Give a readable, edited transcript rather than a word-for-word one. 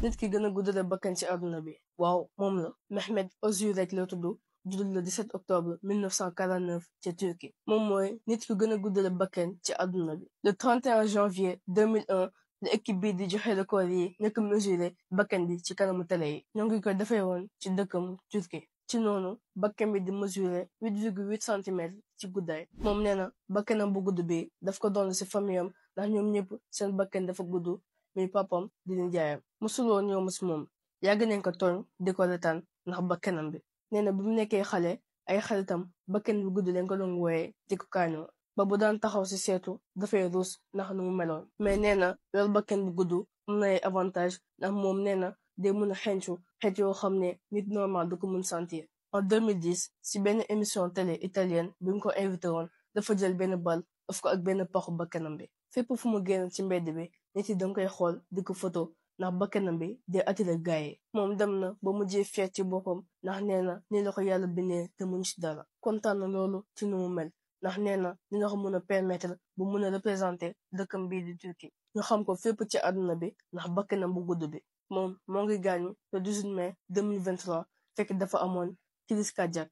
nit ki gën a guddale bakkan ci àdduna bi waaw moom la Mehmet Özürek la tudd judd le 17 octobre 1949 ca Turquie moom mooy nit ki gën a guddale bakkan ci àdduna bi le 31 janvier 2001 la équipe bii di joxe record yi nekk mesuré bakkan bi ci kanamu télé yi ñoo ngi ko defee woon ci dëkkam Turquie ci noonu bakkan bi di mesuré 8,8 centimètres ci guddaay moom nee na bakkanam bu gudd bi daf ko doon ci famiyam ndax ñoom ñëpp seen bakkan dafa gudd muy papam di nijaayam musuloo ñëw ma si moom yàgg nañ ko tooñ di ko retaan ndax bakkanam bi nee na bi mu nekkee xale ay xaritam bakkan bu gudd lañ ko doon wooyee di ko kaañoo ba bu daan taxaw ci seetu dafay ruus ndax nu mu meloon mais nee na yor bakkan bu gudd am na ay avantage ndax moom nee na day mën a xencu xeet yoo xam ne nit normal du ko mën sentir en 2010 ci benn émission télé italienne bi mu ko invité woon dafa jël benn bal daf ko ak benn paxu bakkanam bi fépp fu mu génn ci mbedd bi nit yi danga koy xool di ko photo ndax bakkanam bi day attiré gaay yi moom dem na ba mujjee feet ci boppam ndax nee na ni la ko yàlla bindee te mun ci dara kontaan na loolu ci nu mu mel ndax nee na ni la ko mën a permettre bu mën a représenter dëkkam bii di Turquie ñu xam ko fépp ci àdduna bi ndax bakkanam bu gudd bi moom moo ngi gaañu le 18 mai 2023 fekk dafa amoon crise cardiaque